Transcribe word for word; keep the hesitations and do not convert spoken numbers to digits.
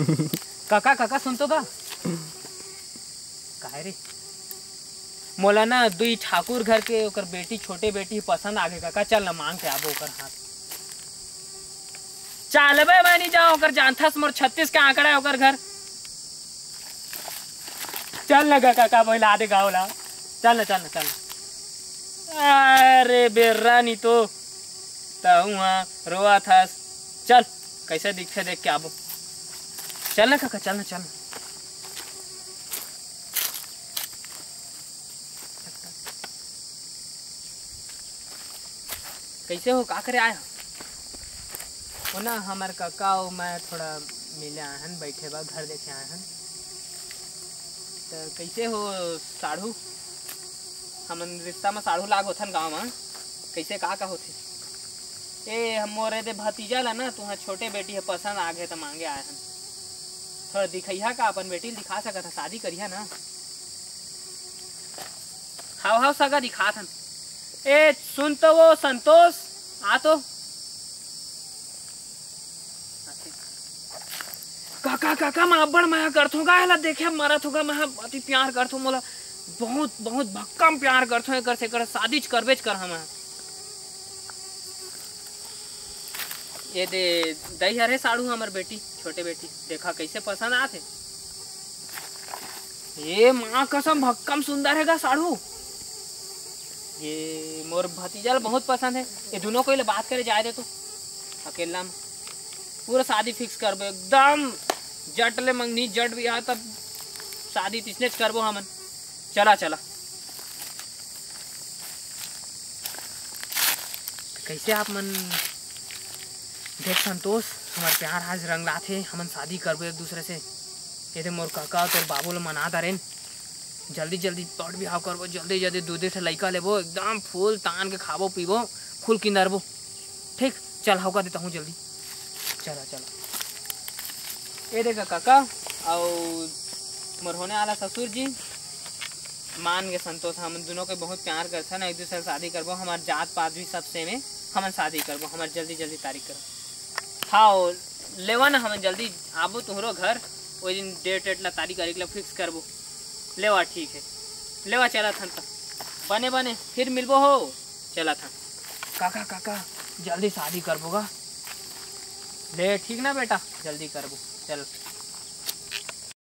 काका, काका, सुन तो का। काहे रे? मोला ना दुई ठाकुर घर के ओकर बेटी, छोटे बेटी पसंद आ गे काका, चल ना मांग के आबो ओकर हाथ। चल बे, मैं नहीं जाऊं ओकर, जानथस मोर छत्तीस के आंकड़ा है ओकर घर। चल ना काका, बोला दे गाँव ला। चल ना, चल ना, चल ना। अरे बेर्रा नी तो, तहूँ हा रोआ थस। चल, कैसे दिखथे देख के आबो। चल ना काका, चल ना, चल ना। कैसे हो, का करे आए हो? वो ना, हमर काका अउ मैं थोड़ा मिले आए हन, बैठे बा, घर देखे आए हन। त कैसे हो साढ़ू? हमन रिश्ता म साढ़ू लाग होथन गाँव म। कैसे, का, का होथे? ए, हम मोर दे भतीजा ला ना, तुहा छोटे बेटी ह पसंद आ गे त मांगे आए हन। थोड़ा दिखइहा का, अपन बेटी ल दिखा सकत ह, शादी करिहा ना। हाव, हाव, सगा दिखात हन। ए, सुन तो वो संतोष, आ तो। काका, काका, मैं अब्बड़ मया करथों गा, एला देखे मरत होगा, मैं अति प्यार करथों, मोला बहुत, बहुत भक्कम प्यार करथों, एकर से एकर शादीच करबेच कर हम। ये दे, दई हरे साढ़ू हमर बेटी, छोटे बेटी, देखा कैसे पसंद आथे। ये माँ कसम भक्कम सुंदर है गा साढ़ू। ये मोर भतीजा ला बहुत पसंद है। ये दोनों कोई ले बात करे जाए दे तो अकेला में पूरा शादी फिक्स करबो एकदम। जट ले मंगनी जट बिहाव तब शादी तिसनेच करबो हमन। चला चला। कैसे आप मन देख संतोष, हमार प्यार आज रंग लाथे, हमन शादी करबो एक दूसरे से। ये दे मोर काका तोर बाबू ल मना दरेन, जल्दी जल्दी पट बिहाव करबो, जल्दी जल्दी दू दू ठे लइका लेबो, एकदम फूल तान के खाबो पीबो, फूल किंदरबो। ठीक, चल हव का देता हूँ जल्दी। चला चला। ये देखा काका, अउ मोर होने वाला ससुर जी मान के संतोष, हम दोनों के बहुत प्यार करथन, एक दूसरे से शादी करबो, हमार जात पात भी सब सेम है, हमन शादी करबो, हमार जल्दी जल्दी तारीख करो। हाँ, लेवा ना, हमन जल्दी आबो तुहरो घर, वो दिन डेट वेट ला, तारीख वारीख ला फिक्स करबो। लेवा ठीक है, लेवा चला थन त बने बने फिर मिलबो हो। चला थन। काका काका, जल्दी शादी करबो गा। ले ठीक ना बेटा, जल्दी करबो। चल।